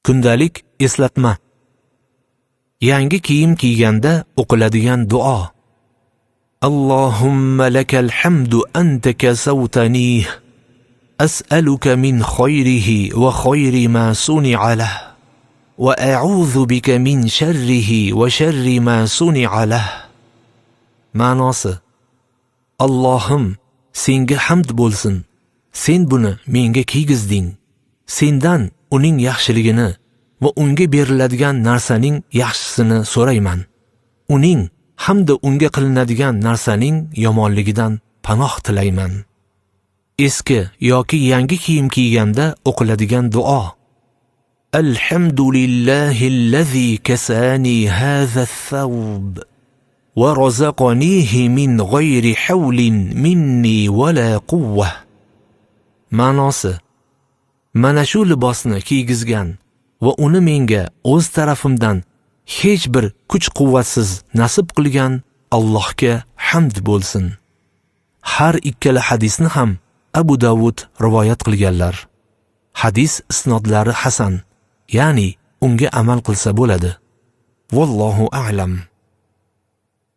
Kundalik eslatma. Yangi kiyim kiyganda o'qiladigan duo. Allohumma lakal hamdu anta kasawtani as'aluka min khayrihi wa khayri ma suni'a lah va a'udhu bika min sharrihi wa sharri ma suni'a lah. Ma'nosi: Allohim, senga hamd bo'lsin. Sen buni menga kiygizding. Sendan uning yaxshiligini va unga beriladigan narsaning yaxshisini so'rayman. Uning hamda unga qilinadigan narsaning yomonligidan panoh tilayman. Eski yoki yangi kiyim kiyganda o'qiladigan duo. Alhamdulillahillazi kasani hadha ath-thawb wa razaqanihi min ghayri hawlin minni wala quwwah. Ma'nosi: mana shu libosni kiygizgan va uni menga o'z tarafimdan hech bir kuch-quvvatsiz nasib qilgan Allohga hamd bo'lsin. Har ikkala hadisni ham Abu Davud rivoyat qilganlar. Hadis isnodlari hasan, ya'ni unga amal qilsa bo'ladi. Vallohu a'lam.